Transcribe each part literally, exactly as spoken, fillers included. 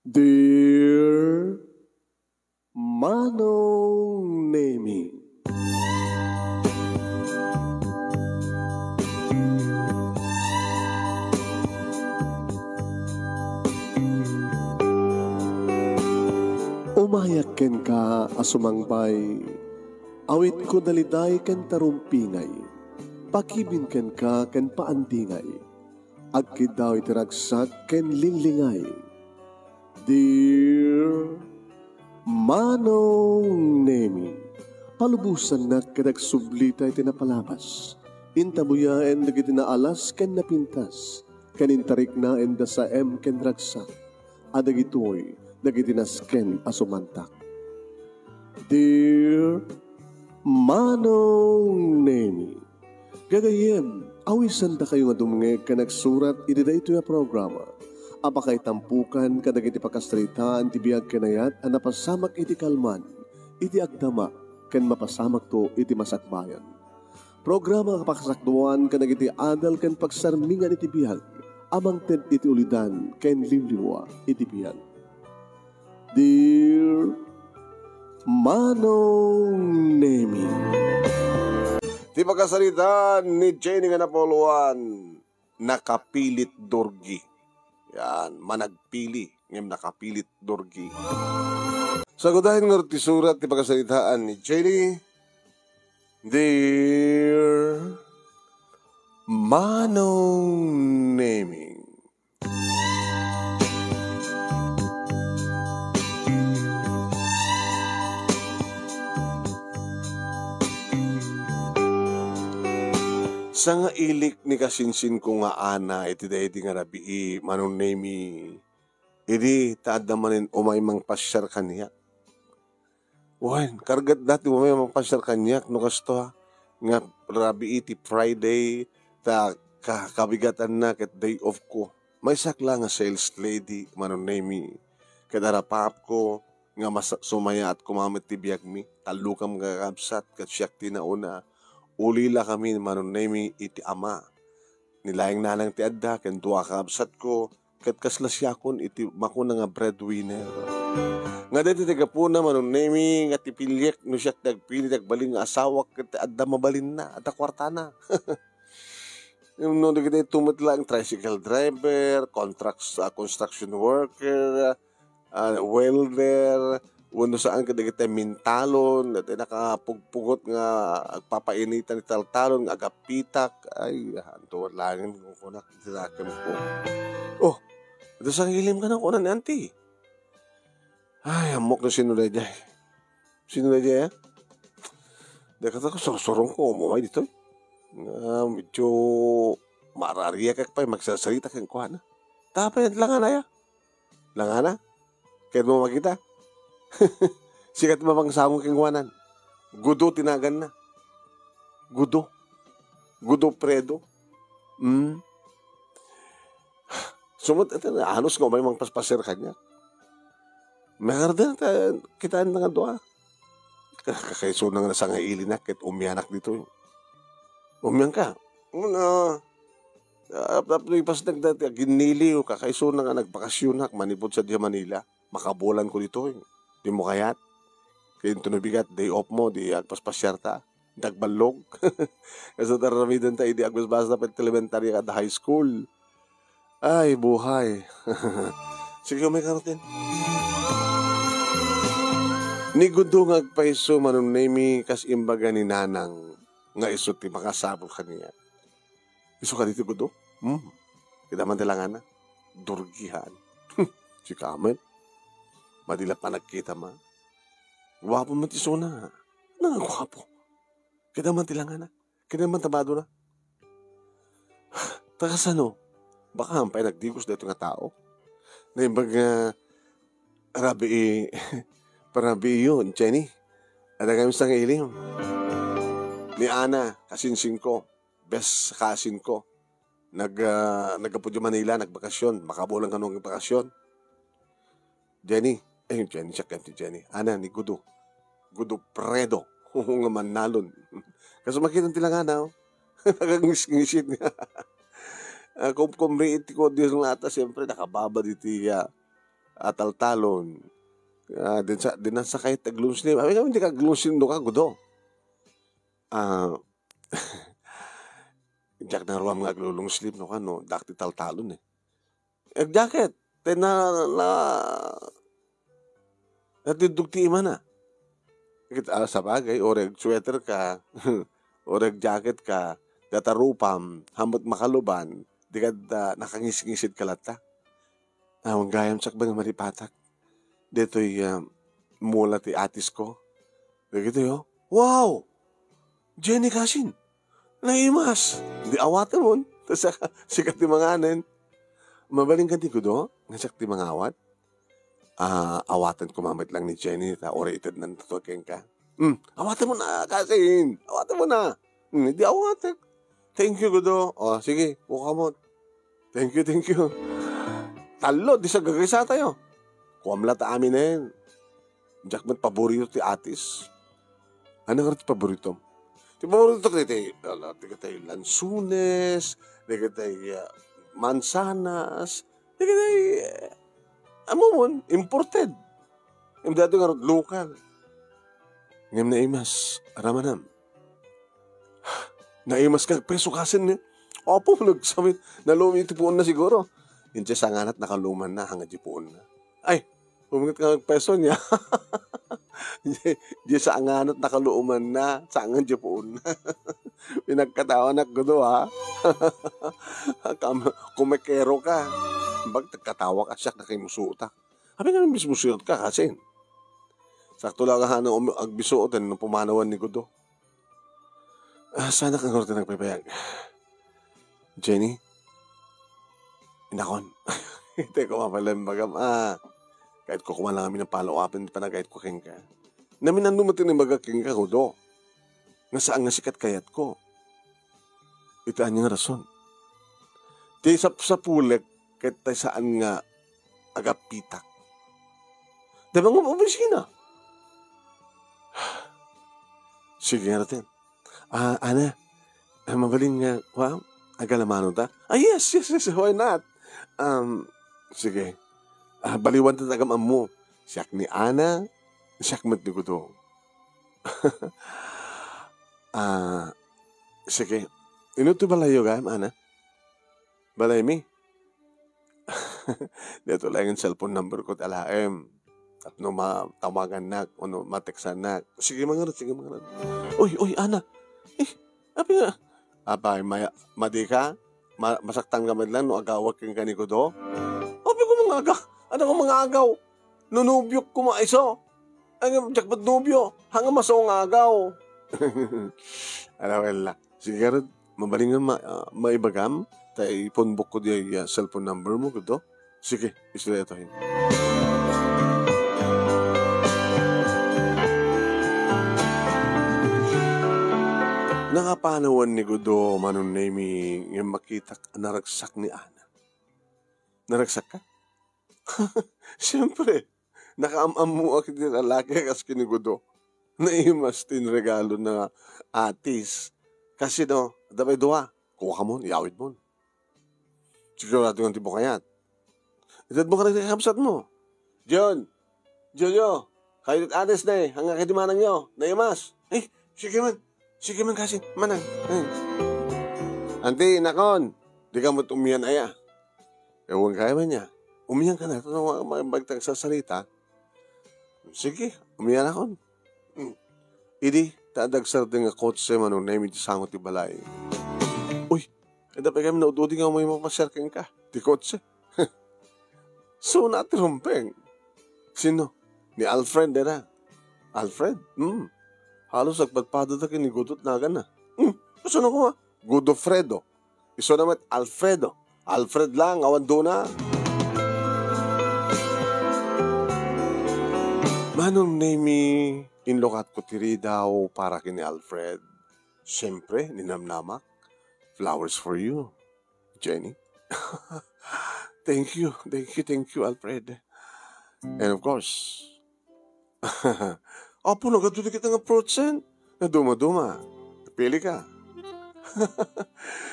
Dear Manong Nemi. Umayak kenka a sumangpay, awitko daliday ken tarumpingay, pakibin kenka ken paandingay. Agkiddaw iti ragsak ken linglingay. Dear Manong Nemi, palubosannak ket agsublita iti napalabas. Intabuyaen dagiti naalas ken napintas, ken intariknaen da saem ken ragsak. A dagitoy dagiti nasken a sumantak. Dear Manong Nemi, gagayyem, awisandakayo nga dumngeg ken agsurat iti daytoy a programa a pakaitampokan kadagiti pakasaritaan ti biag ken ayat a napasamak iti kalman, iti agdama, ken mapasamakto iti masakbayan. Programa a pakasakduan kadagiti adal ken pagsarmingan iti biag a mangted iti ulidan ken liwliwa iti biag. Dear Manong Nemi. Ti pakasaritaan ni Jenny nga napuluan, nakapilit durgi. Yan, managpili, ngem nakapilit durgi. Sagudayen ngarud ti surat ti pakasaritaan ni Jenny. Dear Manong Nemi. Sangailik ni kasinsinko nga Ana iti daydi nga rabii, Manong Nemi. Idi ta adda manen umay mangpasiar kaniak. Wen, kargat dati umay mangpasiar kaniak no kasto, ha, nga rabii ti Friday, ta ka-, kabigatanna ket day off ko. Maysak la nga sales lady, Manong Nemi. Ket arapapko nga mas-, sumayaat koma met ti biagmi. Tallokam nga kakabsat, ket siak ti nauna. Ulila kami, Manong Nemi, iti ama. Ni Laeng Nanang ti adda, ken dua a kakabsatko, ket kasla siakon iti makuna nga breadwinner. Nga daytoy ti gapuna, Manong Nemi, nga ti piliek no siak ti agpili ti agbalin nga asawak ket adda mabalinna, adda kuartana. No dagiti ito met laeng tricycle driver, contracts-, ah, construction worker, ah, welder, wenno saan kadagiti mintalon, dagiti nakapugpugot nga agpapainitan iti taltalon nga agapitak. Ay, anto laengen kunak iti nakemko. Oh, iti sangilim ka na, kuna ni Auntie. Ay, ammok no sino daydiay. Sino daydiay, ah? Dagiti sursurong ko, umay ditoy. Ah, medyo marariak pay, magsarsarita kenkuana. Tapay, langanaya. Langana? Kayatmo makita? Sika ti mapangsango kenkuanan. Gudo ti naganna. Gudo. Gudo Predo. Mm. Sumut, ito, halos nga umay mangpaspasiar kaniak. Makarden, ta, kitaan na nga dua. Ka-, kakaisuna nga nasangailinnak ket umianak ditoy. Umianka? Una, ap-, ap-, ipasnek dati, aginniliw, kakaisuna nga nagbakasionak manipud sadiay Manila. Makabulan ko ditoy. Dimo kayat? Kay inton no bigat, day off mo, di agpaspasiarta. Dagballog. Kastoy ti aramidenta idi agbasbasa pay ti elementary kada high school. Ay, buhay. Sige, umay karoten. Ni Gudo nga agpayso, Manong Nemi, kas imbaga ni Nanang nga isu ti makasapul kaniak. Isu kadi ti Gudo? Hmm. Kitaem ti langana? Durgihan. Sika met. Madi la panagkitam. Guapo met isuna. Nangaguapo. Kitaem ti langana. Kitaem ti badona. Ta kasano? Baka pay nagdigos daytoy nga tao. Naimbag nga rabii, parabiiyo, Jenny. Adda kami sangilim. Ni Ana, kasinsinko, best cousin ko. Nag, ah, naggapu di Manila, nagbakasyon. Makabulan kano nga bakasyon. Jenny, eh, Jenny, siak ti Jenny. Ana, ni Gudo. Gudo Predo. Oo nga mannalon. Kaso makita ti langana, oh. Nagangisngisit nga. Ah, kumkumriit ti ko, Dios nga ata, siyempre, nakababad iti, ah, a taltalon. Ah, din sa, din sa kayat ag-long sleeve. Amin, amin, di ka ag-long sleeve no ka, Gudo. Ah, diak naruam nga aglo-long sleeve no ka, no, dak ti taltalon, eh. Ag-jacket, ti na, na, natiddog ti imana. Ket, ah, sabagay, uray ag-sweater ka, uray ag-jacket ka, data rupam, hamut makaluban, di kad, ah, nakangisngisid ka latta. Awan gayam sakbay nga malipatak. Ditoy, ah, mula ti atisko. Dagitoy, oh. Wow! Jenny Kasin! Naimas! Di awatemon. Ta sika, sika ti manganen. Mabalin ka ti Gudo, nga siak ti mangawat? Ah, awaten koma met lang ni Jenny, ta uray itednan tato kenka. Hmm, awatemon a, Kasin! Awatemon a! Hmm, di awatek. Thank you, Gudo. O, sige, kukamot. Thank you, thank you. Tallo, di sa gagaysatayo. Kuam la ta aminen. Diak met paborito ti atis. Ano nga ti paborito? Ti paborito ti, ti, ala, ti, ti lansunes, ti, ti, ah, mansanas, ti, ti, ah, amumon, imported. Yung dati nga lokal. Ngem naimas, ramanam. Naimas ka, preso kasin ni. Apo, nagsamit. Nalumi ti puonna siguro. Inti sanganat nakalumanna, hangad di puonna. Ay, umingat ka nagpreso niya. Di, di sanganat nakalumanna, sangan di puonna. Pinagkatawanak ko do, ha? Kam-, kumekero ka. Bag, nagkatawa ka siya, nakimusuta. Abi nga mismo sirot ka, kasin. Sakto lang nga hano um-, agbisuoten no pumanawan ni Gudo. Ah, sana ka ngurti nagpipayag. Jenny? Inakon. Ito ko mapalembagam. Ah, kahit ko kumalang amin ang palo-apen, panagayat ko kenka. Namin ano mo tinimbagak kenka, Gudo. Nga saan nga sikat kayat ko. Iti anya nga rason. Ti sapsapulek ket tay saan nga agapitak. Dama nga opisina. Sige nga raten. Ah, Ana, ah, mabalin nga, wa, agalamano ta? Ah, yes, yes, yes, why not? Um, sige. Ah, baliwan ta tagam ammo. Siak ni Ana, siak met ni Gudong. Ah, sige. Ino ti balayyo, gayam, Ana? Balaymi? Dito lang yung cellphone number ko, alaem. Tapno matawagannak, ono mateksannak. Sige, mangarod, sige, mangarod. Uy, uy, Ana. Eh, abi nga. Apay, maya, madi ka? Ma-, masaktan ka man lang no agawak ken kaniko do? Abi ko mangaga. Ano ko mangagaw? No nobyok ko maiso. Ay, nga, jakpat nobyo. Hanga maso nga agaw. Ala, wala. Sige, Rod. Mabalin nga ma-, ah, maibagam. Ta ipunbok ko di ay, ah, cellphone number mo, kudo. Sige, istorya tayo. Nakapanawan ni Gudo, Manong Nemi, nga makitak a naragsak ni Ana. Naragsak ka? Siyempre, nakaam-ammoak iti lalaki a kas ken ni Gudo. Naimas ti inregalo na atis. Kasi no, adda pay dua, kuka mon, iyawid mon. Sigurado nga ti bukayat. Itedmo ka na ti kakabsat mo. John, Jojo, kayo ket atis na eh. Hanga kadi manang yo. Naimas. Eh, sige man. Sige man kasi, manang. Eh. Anti, nakon. Di ka mo't umian aya. Ewan kaya man niya. Umian ka na. Ito na mga bagtang sasarita. Sige, umian akon. Hmm. Idi, ta adda agsardeng nga kotse, Manong Nemi, ti sango ti balay. Uy, adda pay kami naud-udi nga umay mapasiar kenka. Ti kotse. Suna ti rumbeng. Sino? Ni Alfred, dira. Alfred? Hmm. Halos agpadpadada ken ni Gudot naganna. Hmm. Sino kuma? Godofredo. Isuna met Alfredo. Alfred lang, awan duna. Manong Nemi, inlukatko ti ridaw para ken ni Alfred. Siyempre, ninamnamak. Flowers for you, Jenny. Thank you, thank you, thank you, Alfred. And of course, Apo, nagadu dagiti nga fruits, eh. Naduma-duma. Pili ka.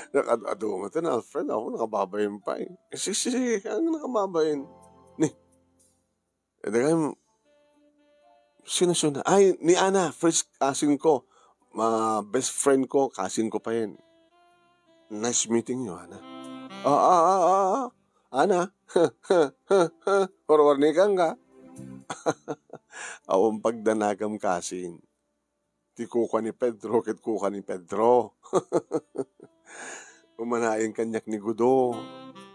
Nakadu-aduma ten, Alfred. Apo, nakababain pay. Eh, sige, sige, sige, ang nakababain. Ni, Iti kayat, sino, sino? Ay, ni Ana, first cousin ko. Ma, best friend ko, cousin ko pa yan. Nice meeting you, Ana. Ah, ah, ah, ah, ah. Ana? Warwarnikan ka? Awan pagdanagam, cousin. Ti kukua ni Pedro ket kukua ni Pedro. Umanaen kaniak ni Gudo.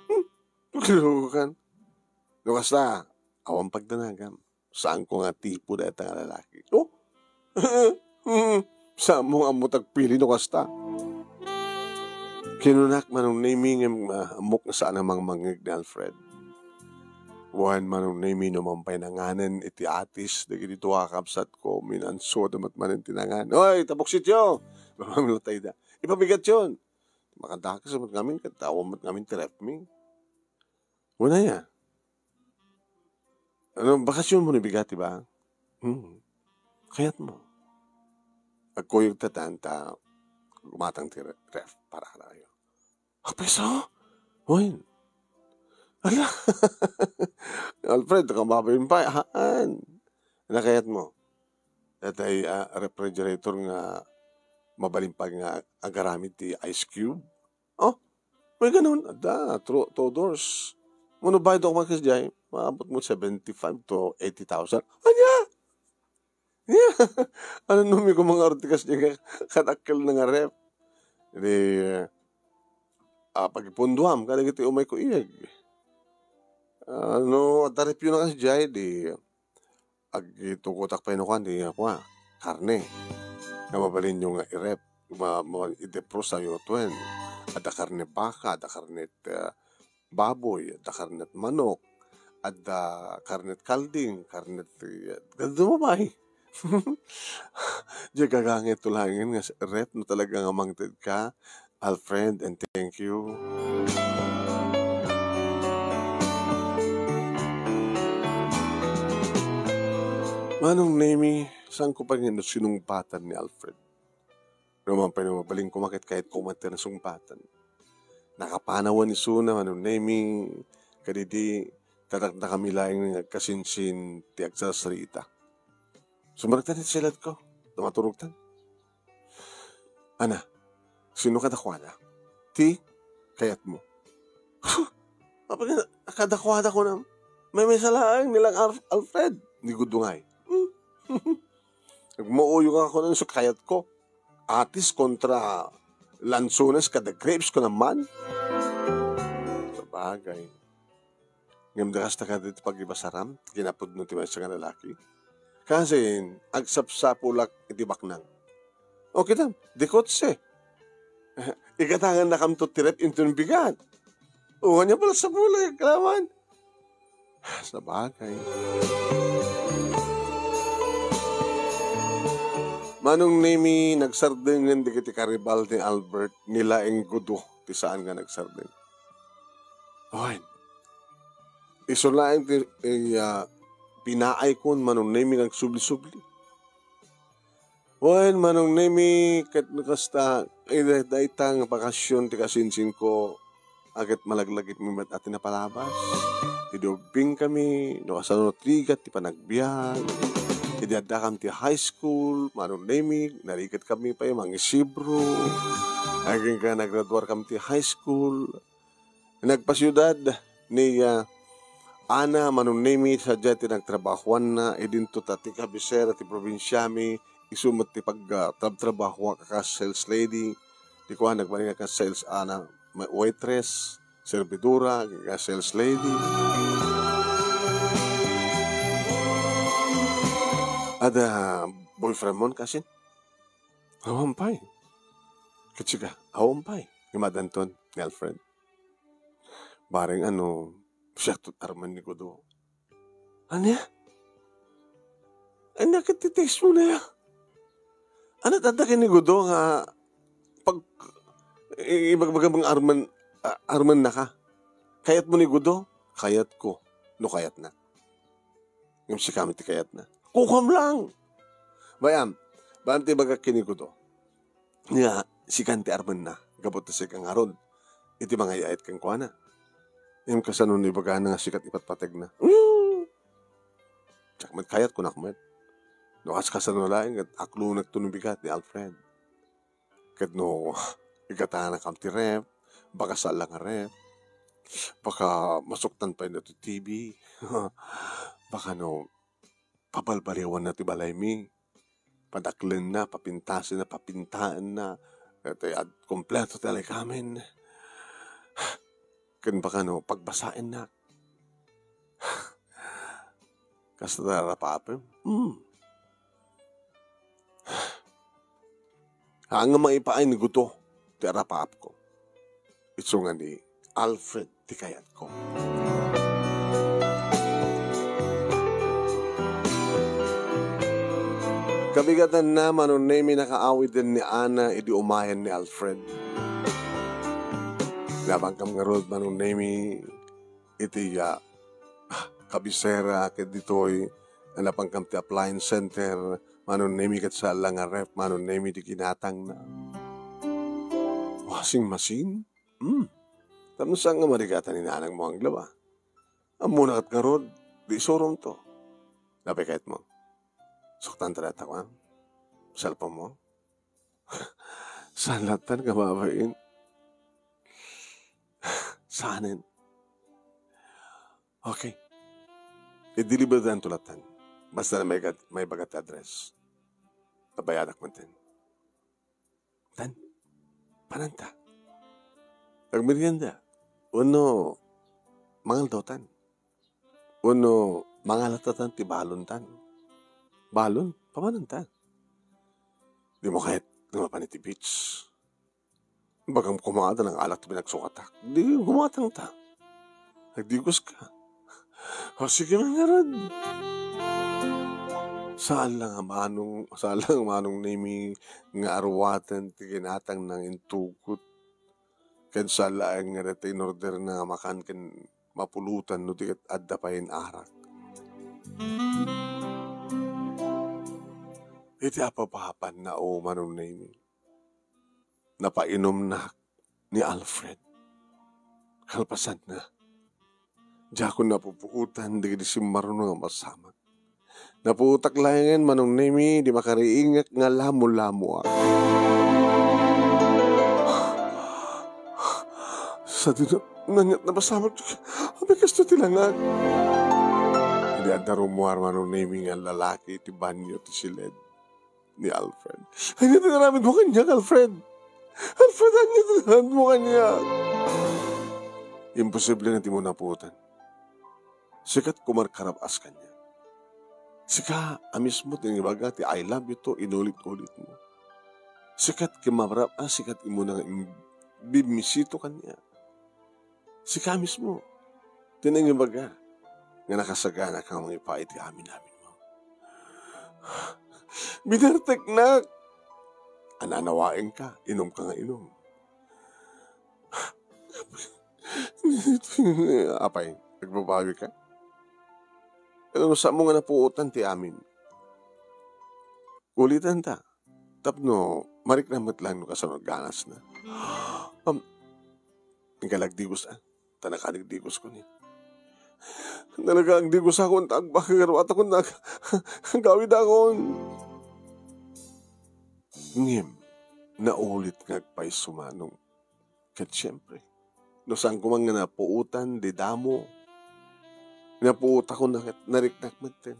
Hmm, tugtugan. No kasta, awan pagdanagam. Saanko nga tipo dayta nga lalaki. Oh? Hmm, saanmo nga ammo ti agpili no kasta. Kinunak, Manong Nemy, ngem, ah, ammok nga saan a mangmangngeg ni Alfred. Wen, Manong Nemy, no mapan pay nanganen iti atis dagiti dua a kabsatko, minansuda met manen ti nangan. Oy, tapuksityo! Mamanglatayda. Ipabigatyon! Makadakes met ngamin, ket awan met ngamin ti ref mi. Wen aya. Ano, bakasionmo ni bigati ba? Hmm. Kayatmo. Agkuyogta ta, ta gumatang ti re-, ref para kanayo. Agpeso? Wen. Ala. Alfred, kababain pay, haan. Nakayatmo. Datay, ah, refrigerator nga mabalin pay nga agaramid ti ice cube. Oh, may ganun. Adda, two, two doors. Mano bayad ako, Marcus, jay? Maabot mo seventy-five to eighty thousand. Anya? Yeah. Ano, no, may kumang artikas niya ka-, kadakkel na nga ref. Di, ah, pagipunduam, kadagiti umay ko iyag. Ano, adda ref yun na kasi, jay, di, agitugotak pay no kuan, di, ah, kua, karne. Nga mabalinyo nga i-ref, ma-, ma-, i-defrost tayo to, wen. Adda karne baka, adda karne, ah, baboy, adda karnet manok, adda karnet kalding, karnet, eh, ganda mo ba, eh? Diya gagangit to langin nga ref no talaga nga mangted ka, Alfred, and thank you. Manong Nemy, saan ko pa nga sinungpatan ni Alfred? Ruman pay no mabalin ko, maket kayat ko met ti nasungpatan. Nakapanawan isuna, Manong Nemy, kadidi, tatakda kami laeng nga agkasinsin ti agsarsarita. Sumrektan iti siladko, tumaturogtan. Ana, sino kadakuada? Ti kayatmo. Apay nga, kadakuada ko na, may, may salaang nilang Alf-, Alfred, ni Gudungay. Hmm? Agmauyong ako nun sa kayat ko. Atis kontra lansones kada grapes ko naman. Sabagay. Ngem da kasta kadi ti pagibasaram, kinapudno ti maysa nga lalaki. Kasin, agsapsapulak iti baknang. O kitam, di kotse. Igatangan nakamto ti ref inton bigat. O, anya pala sa bulay, kalaman. Sabagay. Manong Nemy, nagsardengen dagiti karibal ni Albert, ni laeng Gudo ti saan nga nagsardeng. Wen, isu laeng ti, eh, ah, pinaay kon Manong Nemy nga agsubli-subli. Wen, Manong Nemy, ket no kasta, eh, day-, dayta nga bakasion ti kasinsinko, a ket malaglagipmi met a ti napalabas. Idi ubbing kami, no kasano rigat ti panagbiag. Idi addakam ti high school, Manong Nemy, narigat kami pay mangisibro. Agingga nagraduar kam ti high school. Nagpasiudad ni, ah, Ana, Manong Nemy, sadiay ti nagtrabahoanna, idinto ta ti kabisera ti probinsiami, isu met ti pag, ah, trabtrabahoak a kas sales lady, ti kuan, nagbalin a kas sales, ana, ma-, waitress, servidora, kas sales lady. Adda boyfriend mon, kasin? Awan pay. Ket sika, awan pay. Nga madanton ni Alfred. Bareng ano, siak to armen ni Gudo. Ania? Ania ket ti text mo na ya? Ania, adda ken ni Gudo nga pag-, i-, ibagbaga nga armen, a-, armen naka? Kayat mo ni Gudo? Kayat ko. No kayat na. Ngem sika met ti kayatna. Kukuam lang. Bay-am, bay-am ti ibagak ken ni Gudo. Nga, sikan ti armenna, gapu ta sika ngarud iti mangayaat kenkuana. Ngem kasano no ibagana nga sika ti ipatpategna? Hmm. Diak met kayat, kunak met. No kas-, kasano laeng ket aklonekto no bigat ni Alfred. Ket no igatanakam ti ref, baka saan la nga ref, baka masuktan pay na ti T V. Baka no pabalbaliwanna ti balaymi, padaklenna, papintasenna, papintaenna, ket ad-, kompleto ti alikamen. Ken baka no pagbasaenna. Kasta ta arapapem? Hmm. Haan nga maipaay ni Guto ti arapapko. Isu nga ni Alfred ti kayatko. Kabigatanna, Manong Nemy, nakaawiden ni Ana idi umayen ni Alfred. Napankam ngarud, Manong Nemy, iti, ah, kabisera ket ditoy, napankam ti appliance center, Manong Nemy, ket saan la nga ref, Manong Nemy, ti kinatangna. Washing machine? Hmm. Tapno saan nga marigatan ni nanangmo nga aglaba? Ammona ket ngarud, di isuromto. Apay kayatmo? Suktan ta dayta, kuan? Cellphone mo? Saan lattan nga babain? Saanen? Okay. I-deliver danto lattan. Basta na maigat-, maibaga ti address. Babayadak man ten. Tan, pananta. Agmerienda. Wenno, mangaldaw tan. Wenno, mangalata tan ti balon tan. Balon, pamananta. Di mo kayat nga mapan iti beach. Bagam koma ta nangalak ti pinagsukatak. Di gumatang ta. Nagdigos ka. O, sige man ngarud. Saan la nga Manong, saan la nga Manong Nemy nga aruaten ti kinatangna nga intugot. Ken saan laeng nga dayta inorderna nga makan ken mapulotan no di ket adda payen arak. Iti apapapanna, o Manong Nemy, napainumnak ni Alfred. Kalpasanna, diakon napupuotan dagiti simmaruno nga masamak. Napuotak laengen, Manong Nemy, di makariingek nga lamulamoak. Sadino, naniat napasamak, apay kasto ti langag. Idi adda rummuar, Manong Nemy, nga lalaki iti banio ti siled ni Alfred. Ania ti inaramidmo kaniak, Alfred? Alfred, ania ti inaramidmo kaniak? Imposible nga dimo napuotan. Sika ti kumarkarab-as kaniak. Sika a mismo ti nangibaga ti "I love you" to inulit-ulitmo. Sika ti kumarab-as, sika ti immuna nga im-, bimmisito kaniak. Sika mismo ti nangibaga nga nakasaganaka nga mangipaay iti amin-aminmo. Binerteknak! Ananawaenka, inumka nga inum. Apay, nagbabawika? Ano, saanmo nga napuotan ti amin? Ulitenta. Tapno marikna met laeng no kasano ganasna. Am, inka la agdigos, a, ta nakadigdigos ko ni. Talaga, agdigosakon ta agbakag a ruatakon, nag-, agawidakon. Ngem, naulit nga agpayso, Manong. Ket siempre, no saanko man nga napuotan, di damo. Napuotakon na ket nariknak metten.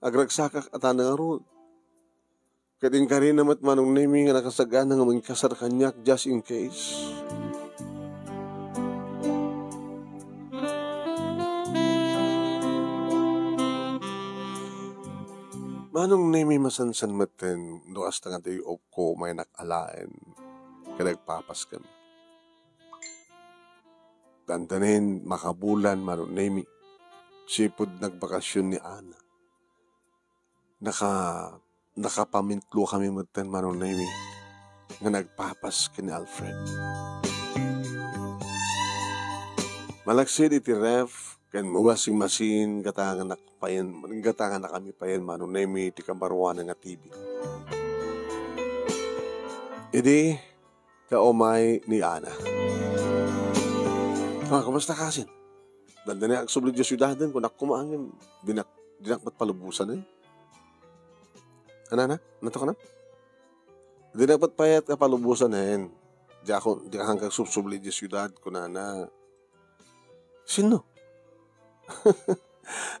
Agragsakak a ta nangarud. Ket inkarina met, Manong Nemy, nga nakasagana nga mangikasar kaniak, just in case. Manong Nemy, masansan metten no kasta nga ti upko, mayanak alaen. Ket agpapas kami. Dandanin, makabulan, Manong Nemy. Sipud nagbakasyon ni Ana. Naka-, nakapamintlo kami metten, Manong Nemy, nga nagpapas ken ni Alfred. Malaksid iti ref ken washing machine, gatanganak payen, gatanganakami payen, Manong Nemy, ti kabaruanan nga T V. Idi, kaumay ni Ana. Ah, kumusta kasin? Dandani agsubli diay siudaden, kunak koma ngem, dinak Dinak met palubosan, eh. Anana? Nato ka na? Dinak met payat nga palubosan, eh. Diak, diak kankag subsubli idiay siudad, kunana. Sinno?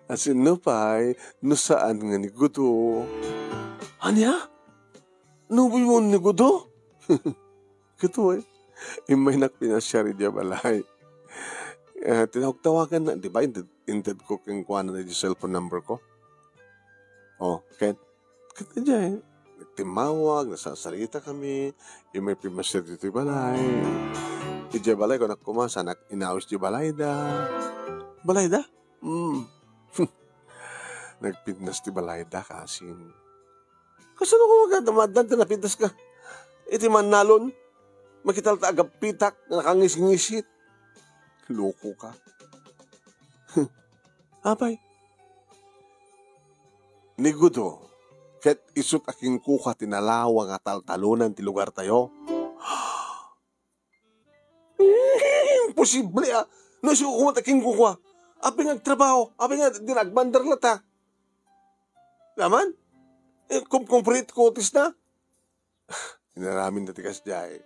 A, sinno pay no saan nga ni Gudo? Ania? Nobio ni Gudo? Kastoy, immaynak pinasiar idiay balay. Eh, tinawag-tawaganna, di ba, inted, intedko kenkuana idiay cellphone number ko. Oh, ket, ket idiay, nagtimmawag, nasarsarita kami, immay pinmasiar ditoy balay. Idiay balay, kunak koma, saanak inawis ti balayda. Balayda? Hmm. Nagpintas ti balayda, kasin. Kasano koma nga maaddaan ti napintaska? Iti mannalon, makitalta agappitak nga nakangisngisit. Loko ka. Apay, ni Gudo, ket isut' a kenkuka ti nalawag a taltalonan ti lugartayo. Imposible, ah! No, isu koma ta kenkuka. Apay nga agtrabaho? Apay nga di na agmandar latta? Aman? Eh, kum-, kumprito ko otisna? Inaraminda ti kasdiay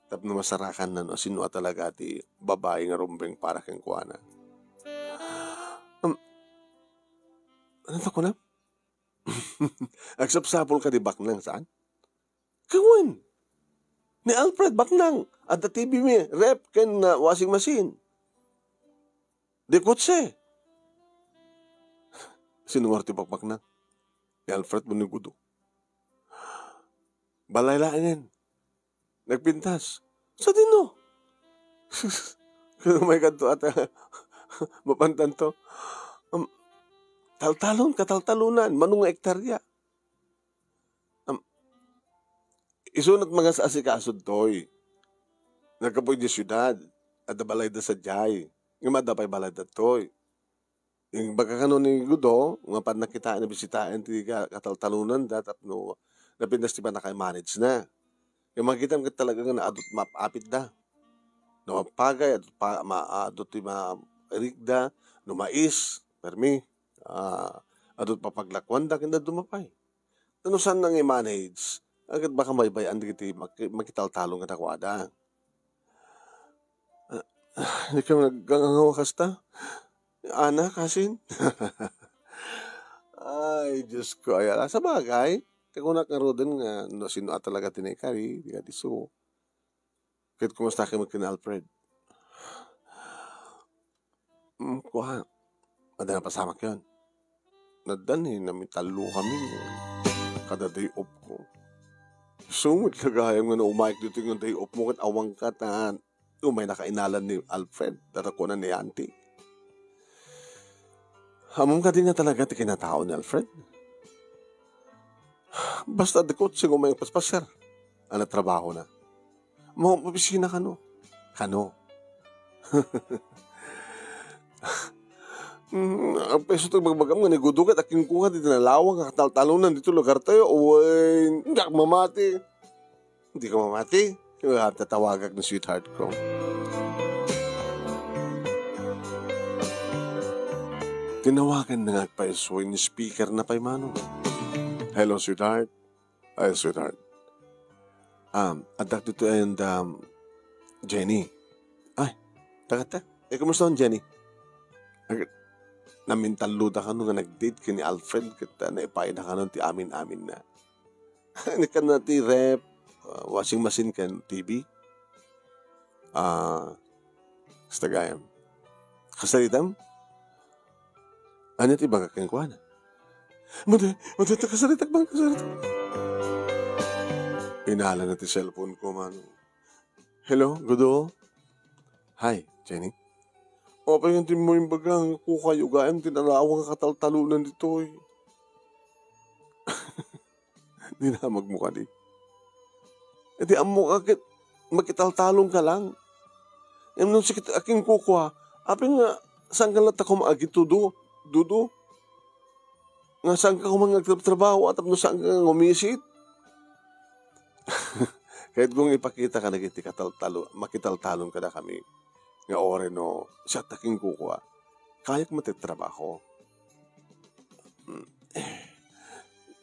tapno masarakanna no sino a talaga ti babai nga rumbeng para kenkuana. Um, ano to kuna? Agsapsapul ka di baknang, saan? Kawen. Ni Alfred baknang. Adda T V mi, ref, ken, ah, washing machine. Di kotse. Sino nga ti bakbaknang? Ni Alfred wenno ni Gudo? Balay laengen. Nagpintas. Sadino? Ket umay kadto ata. Mapantanto. Um, taltalon, kataltalonan, mano nga ektarya. Am, isunat mangas-asikaso ditoy. Naggapu idiay siudad, adda balayda sadiay. Ngem adda pay balayda ditoy. Imbagak kano ni Gudo, nga pannakitaen a bisitaen ti ka-, kataltalonanda tapno napintas ti pannaka-manage-na. Ngem makitam ket talaga nga adu ti maap-apitda. No mapagay, adu pa, ma-, adu ti mairikda, no mais, permi, ah, adu ti papaglakuanda, ken dadduma pay. No saanna nga i-manage, ket baka maybay-an dagiti maki-, makitaltalon kadakuada. Ah, di ka naggangangawa kasta? Ana, kasin? Ay, Diyos ko, ay, ala, sabagay, kakunak ngaruden nga no sino a talaga ti naikari, di ka diso. Ket kumusta kayo ken Alfred? Mm, kuan. Adda napasamak yon. Naddan ni namitallo kami kada day off ko. Sungod la gayam nga naumayek ditoy nga day off mo ket awan ka ta umay nakainalan ni Alfred. Data kunan ni Auntie. Amom kadi nga talaga ti kinatao ni Alfred? Basta di kotse nga umay paspasiar. Ana trabaho na. Maopisina kano? Kano? Mm, ang peso ti bagbagam nga ni Gudo ket a kenkuana ti nalawag nga kataltalonan ditoy lugartayo. Uy, diak mamati. Di ka mamati? Well, tatawagak ni sweetheart ko. Tinawagan na nga agpayso, in-speaker na pay mano. Hello, sweetheart. Ay, sweetheart. Um, addak dito and, um, Jenny. Ay, takata. Eh, kumusta ang Jenny? Ag-, namintallo da kano nga nag-date ken ni Alfred, ket, ah, naipay da kano ti amin-amin na. Ni kan na ti ref, ah, washing machine ken T V. Ah, kasta gayam. Kasaritam? Ania ti ibagak kenkuana? Madi, madi, ta kasaritak bang, kasaritak. Inala na ti cellphone ko, man. Hello, Gudo? Hi, Jenny. Apay nga di mo imbaga nga kukayo gayam ti nalawag nga kataltalonan ditoy? Dinamag mo kadi. Iti ammo ka ket makitaltalon ka lang. Ngem no sikit a kinkukua, apay nga saan ka latta koma agitudo, dudo? Nga saan ka koma nga agtratrabaho, tapno saan ka nga umisit? Kayat kong ipakita ka dagiti kataltalo-, makitaltalon kadakami nga uray no siak ta kinkukua, kayak met ti trabaho.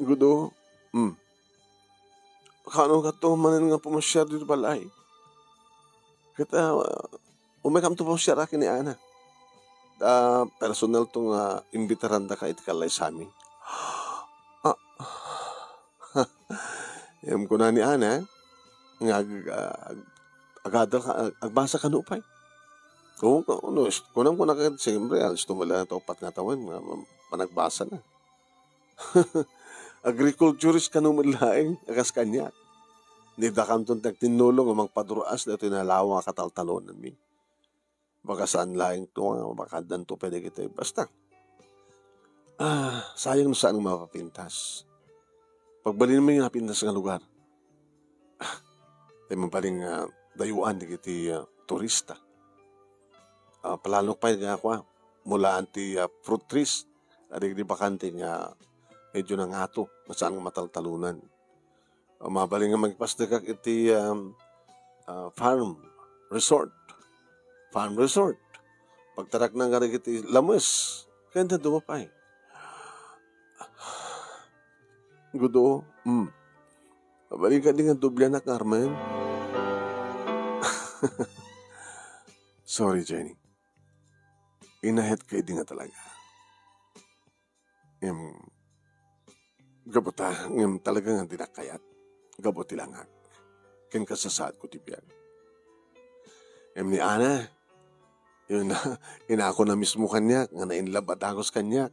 Gudo, hmm. Kaano kato manen nga pumasiar ditoy balay? Ket, ah, umaykamto pumasiar ken ni Ana. Ah, personal to nga imbitarandaka iti kallaysami. Ah, em, kuna ni Ana nga ag-, ag-, agadal ka, ag-, agbasa kano pay. Oo, ka-, no, is-, kunam, kuna ket, siyempre, alas dumo la iti uppat nga tawen nga panagbasa na. Agriculturist kano met laeng a kas kaniak. Ni dakamton ti agtinnulo nga mangpadur-as daytoy nalawa a kataltalonanmi. Baka saan laeng to nga makaaddanto pay dagitoy. Basta, ah, sayang no saan nga mapapintas. Pagbalinmi nga napintas nga lugar. Ah, tay mabalin nga dayuan dagiti, ah, turista. Ah, palanok pay nga kua, mulaan ti, ah, fruit trees. Adik di bakante nga medyo nangato, nga saan nga mataltalonan. Ah, mabalin nga mangipasdekak iti, um, ah, farm resort. Farm resort. Pagtarakna nga dagiti lames. Ken dadduma pay. Gudo, hmm. Mabalin kadi nga doblianak nga armen? Sorry, Jenny. Inayat ka idi nga talaga. Em, gapu ta, ngem talaga nga dinak kayat. Gapu ti langak. Ken kasasaadko ti biag. Em, ni Ana, yun na, inako na mismo kaniak, nga nainlab a dagus kaniak.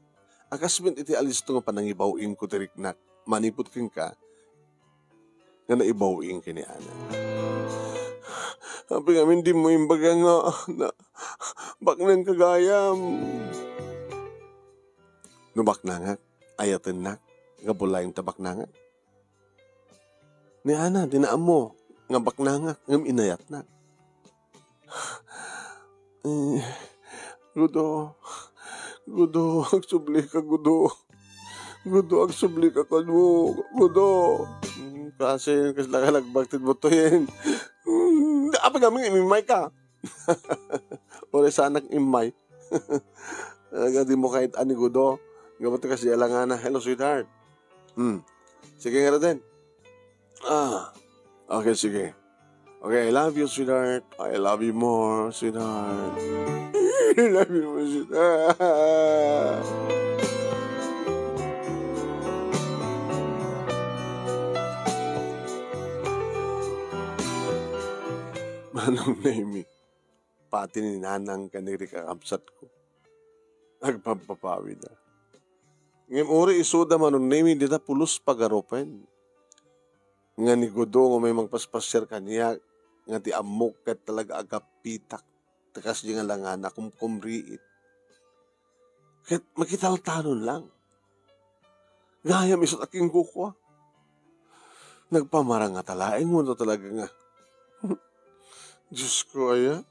A kas met iti alisto nga panangibaw-ingko ti riknak, manipud kenka, nga naibaw-ing ken ni Ana. Apay ngamin dimo imbaga nga, na, baknang ka gayam. No baknangak, ayatennak, nga bulayen ta baknangak. Ni Ana, di naammo, nga baknangak, ngem inayatnak. Eh, Gudo, Gudo, agsubli ka, Gudo. Gudo, agsubli ka, Gudo. Gudo. Hmm, kasi, kasla ka nagbaktit mo to yan. Hmm, apay ngamin, imimay ka. Uri sanak imay. Aga, di mo kahit ani, Gudo. Gabat kasi alangana. Hello, sweetheart. Hmm. Sige nga din. Ah. Okay, sige. Okay, I love you, sweetheart. I love you more, sweetheart. I love you more, sweetheart. Manong Nemi, pati ni Nanang ken ni Rick a kabsatko, agpabpapawida. Ngem uri isuda, Manong Nemi, dita pulos pagarupen. Nga ni Gudo nga may mangpaspasiar kaniak, nga ti ammok ket talaga agapitak, ta kasdi nga langana, kumkumriit. Ket makitaltalon lang. Gayam isut' a kinkukua. Nagpamarangata laeng, wenno talaga nga, Diosko, aya?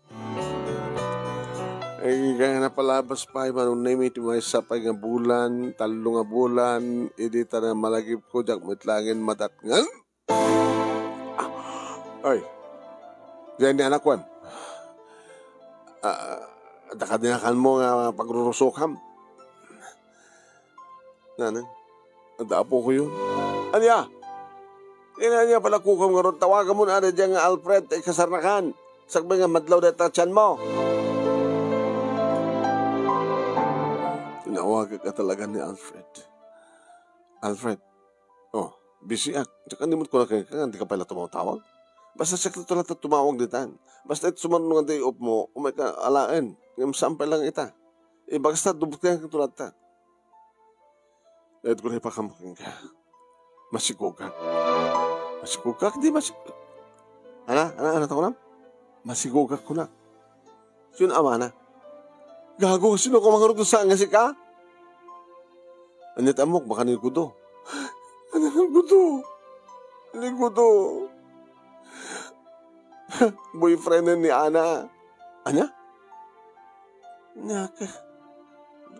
Ay, kaya napalabas pay, Manong Nemi, ti maysa pay nga bulan, tallo nga bulan, idi ta namalagipko, diak met laengen madatngan. Ay, diay ni anakwan. Ah, dakadinakan mo nga pagrurusukam. Nanang, adda apokoyon. Ania? Ania, ania pala kukam ngarud? Tawagan mo na diay nga Alfred, ta ikasarnakan. Sakbay nga madlaw dayta tiyan mo. Tinawagak talaga ni Alfred. Alfred, oh, busy ak. Diak animut kuna kenka nga dika pay la tumawtawag. Basta siak to la ta tumawag ditan. Basta iti sumarno nga day off mo, umayka alaen. Ngem saan pay lang ita. Ibagasta, dubteng ka tulad ta. Dayta ko na ipakam kenka. Masigugak. Masigugak, di masig-, ana, ana, ana, ta kunam? Masigugak kuna. Sino amana? Gago, sino ka mangarod sa nga sika? Anya ti ammok, baka ni Gudo. Ano ni Gudo? Ni Gudo. Boyfriend ni Ana. Anya? Naka.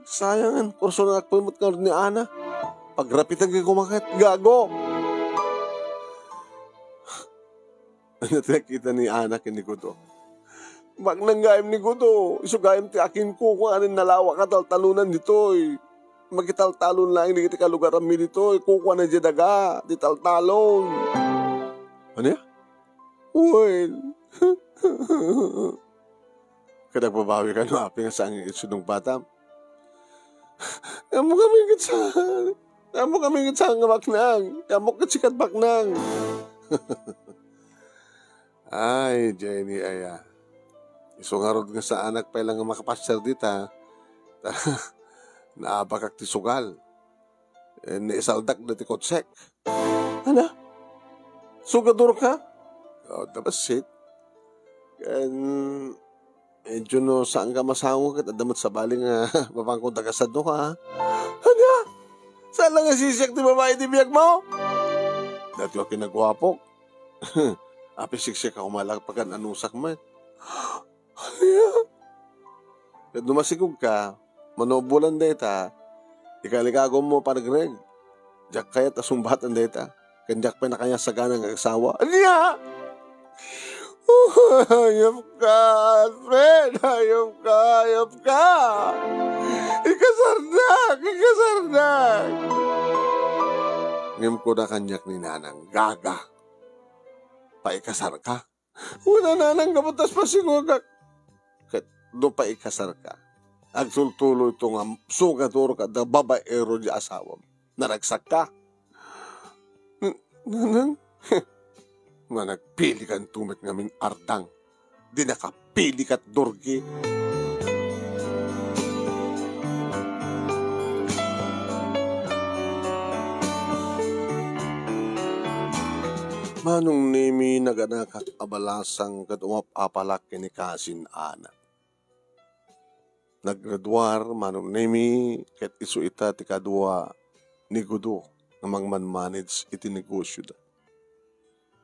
Sayangan, kurso na agpamot nga ni Ana. Pagrapitan kay kumakat. Gago! Ano ti nakita ni Ana ken ni Gudo? Baknang gayam ni Gudo. Isu gayam ti akin ko kung anin nalawa ka taltalunan ditoy. makitaltalon laeng dagiti kalugaranmi ditoy. Kukuana diay daga ti taltalon. Ania? Wen. Ket agbabawi kano, apay, nga saan nga isunongbatam? Ammok amin ket saan. Ammok amin ket saan nga baknang. Ammok ket sika ti baknang. Ay, Jenny, aya. Isu ngarud nga saanak pay la nga makapasiar dita. Ta naabakak ti sugal. Eh, naisaldak dagiti kotsek. Ania? Sugadorka? Oh, the best seat. Ken, medyo no saanka masango, ket adda met sabali nga mapankon dagasadnoka, ha? Ania? Saan la nga sisiak ti babai ti biagmo? Daytoy a kinaguapok. Apay, siksiak a kumalak pagan anusak met. Ania? Ket no masigogka, mano bulan dayta, ikalikagummo, Panagreg. Diak kayat a sungbatan dayta, ken diak pay nakayat sagana nga agasawa. Ania? Hayop ka, Alfred! Hayop ka! Hayop ka! Ikasarnak! Ikasarnak! Ngem kuna kaniak ni Nanang, Gaga, paikasarka? Wen a, Nanang, gapu ta pasigogak. Ket no paikasarka, agtultuloyto nga sugadorka ta babaero ti asawam. Naragsakka. N-, Nanang, managpilikanto met ngamin ardang. Dinaka pili ket durgi. Manong Nemi, naganakak a balasang ket umap-apalak ken ni Kasin Ana. Naggraduar Manong Nemi ket isu ita ti kadua ni Gudo nga mangmanmanage iti negosioda.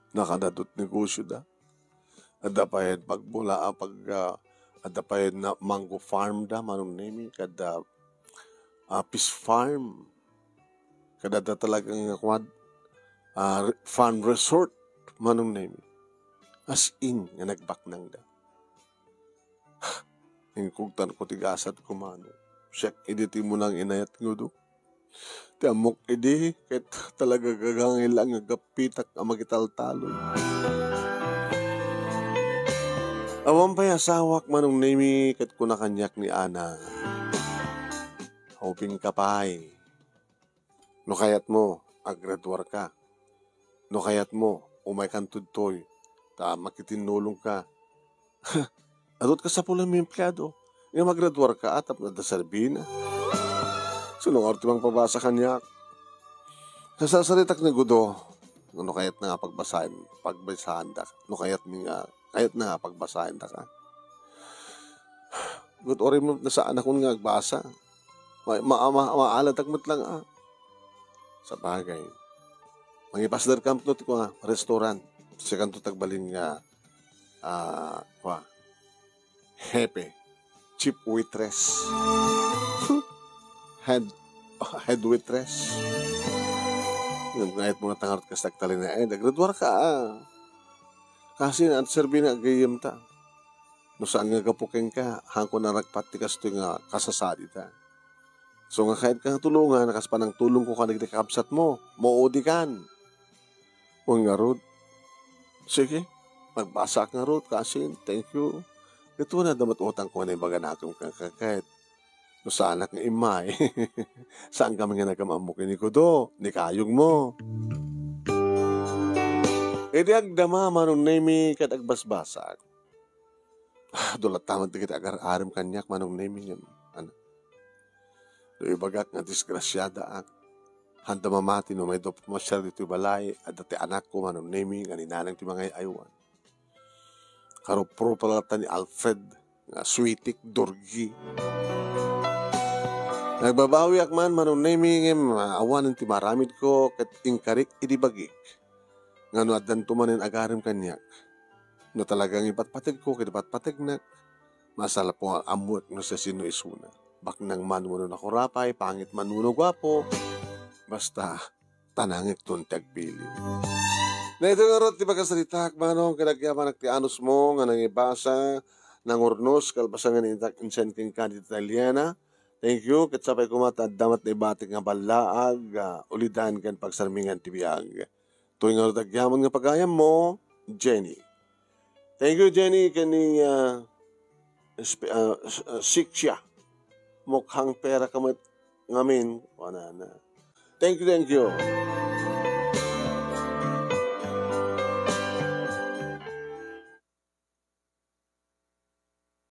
Nakadadut negosioda. Adda pay pagmula a pag-, ah, adda pay na mango farm da, Manong Nemi, kadda, ah, fish farm. Kadda talaga nga kuan, ah, re-, farm resort, Manong Nemi. As in, nga nagbaknang da. Inkugtanko ti gasatko, Manong. Siak idi ti munang inayat nga Gudo. Ti ammok idi, ket talaga gagangay laeng nga agappitak a makitaltalon. Awan pay asawak, Manong Nemi, ket kuna kaniak ni Ana, "Ubingka pay. No kayatmo, aggraduarka. No kayatmo, umaykan tudtoy, ta makitinnulongka." Adut kasapulan mi empleado. Nga magraduarka a tapno adda serbina. Sino ngarud ti mangpabasa kaniak? Sasarsaritak ni Gudo. No kayatna nga pagbasaen, pagbasaendaka. No kayatmi nga, kayatna nga pagbasaendaka. Gudo, uray met no saanakon nga agbasa. Ma-, ma-, ma-, maaladak met lang, ah. Sabagay. Mangipasderkam no ti kua, restaurant. Sikanto ti agbalin nga, ah, kua, hepe. Chief waitress. Head, head waitress. Ngem kayatmo nga tangarot kas nagtalinaed. Naggraduarka, ah. Kasi na, serbina gayyemta. No saan nga gapu kenka, haanko naragpat ti kastoy nga kasasadita. So nga kayatka nga tulongan, kas panangtulongko kadagiti kakabsatmo, maudikan. Wen ngarud, sige, magbasaak ngarud, kasin, thank you. Ket wen adda met utangko nga naibaganakem kenka ket. No saanak nga immay, saankami nga nagam-ammo ken ni Gudo, ni kayogmo. Idi agdama, Manong Nemi, ket agbasbasak. Ah, dulatta met dagiti agar-arem kaniak, Manong Nemi, ngem, ano, no ibagak nga disgrasiadaak, haanda mamati no mayda pumasiar ditoy balay, adda ti anakko, Manong Nemi, nga ni Nanang ti mangay-aywan. Karuprupa latta ni Alfred nga sweetik, durgi. Nagbabawiak man, Manong Nemi, ngem, ah, awanen ti maaramidko ket inkarik idi bagik nga no addanto manen agarem kaniak. No talaga nga ipatpategko ket ipatpategnak, masalpo nga ammoek no siasino isuna. Baknang man wenno nakurapay, pangit man wenno guapo. Basta, ta nangikton ti agpili. Daytoy ngarud ti pakasaritaak, Manong, ket agyamanak ti anusmo nga nangibasa, nangurnos, kalpasan nga intak insent kenka dita italiana, Thank you. Ket sapay koma ta adda met naibatik nga ballaag, ah, ulidan ken pagsarmingan ti biag. Toy ngarud agyamanen nga pagayammo, Jenny. Thank you, Jenny, ken ni, ah, espe-, ah, s-, ah, Siksia. Mukhang pera ka met ngamin, kunana. Thank you, thank you.